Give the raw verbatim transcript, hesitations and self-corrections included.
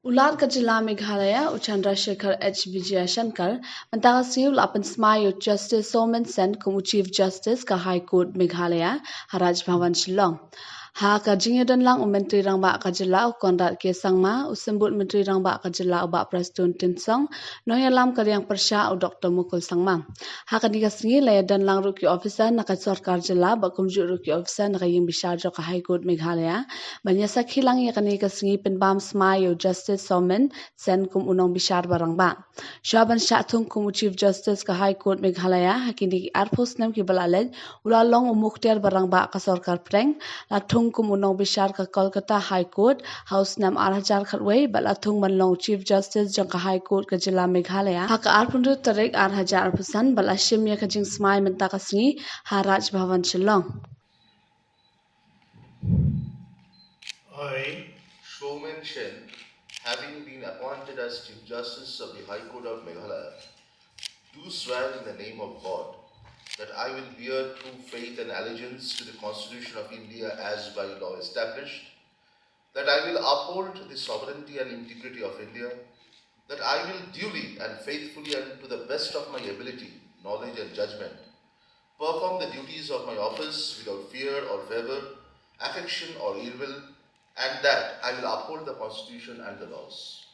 U Lat ka jylla Meghalaya, u Chandrasekhar H Vijayashankar, mynta ka sngi u la pynsmai ïa u Justice Somen Sen kum u Chief Justice ka High Court Meghalaya ha Raj Bhavan Shillong. Ha ka jingïadonlang u Myntri Rangbah ka jylla u Conrad K Sangma, u Symbud Myntri Rangbah ka jylla u Bah Prestone Tynsong, nongïalam ka liang pyrshah u Doctor Mukul Sangma. Ha kane ka sngi la ïadonlang ruh ki officer na ka sorkar jylla bad kumjuh ruh ki officer na ka ïing bishar jong ka High Court Meghalaya ban ïa sakhi lang ïa kane ka sngi pynbam smai ïa u Justice Somen Sen kum u nongbishar ba rangbah. Shuwa ban shah thung kum u Chief Justice ka High Court Meghalaya, ha kine ki arphew snem kiba la leit, u la long u muktiar ba rangbah ka sorkar pdeng, la thung kum u nongbishar ka Kolkata High Court ha u snem ar hajar khatwei bad la thung ban long u Chief Justice jong ka High Court ka jylla Meghalaya ha ka arphew hynriew tarik ar hajar arphew san bad la shim ïa ka jingsmai mynta ka sngi ha Raj Bhavan Shillong. I, Somen Sen, having been appointed as Chief Justice of the High Court of Meghalaya, do swear in the name of God that I will bear true faith and allegiance to the Constitution of India as by law established, that I will uphold the sovereignty and integrity of India, that I will duly and faithfully and to the best of my ability, knowledge and judgment, perform the duties of my office without fear or favor, affection or ill will, and that I will uphold the Constitution and the laws.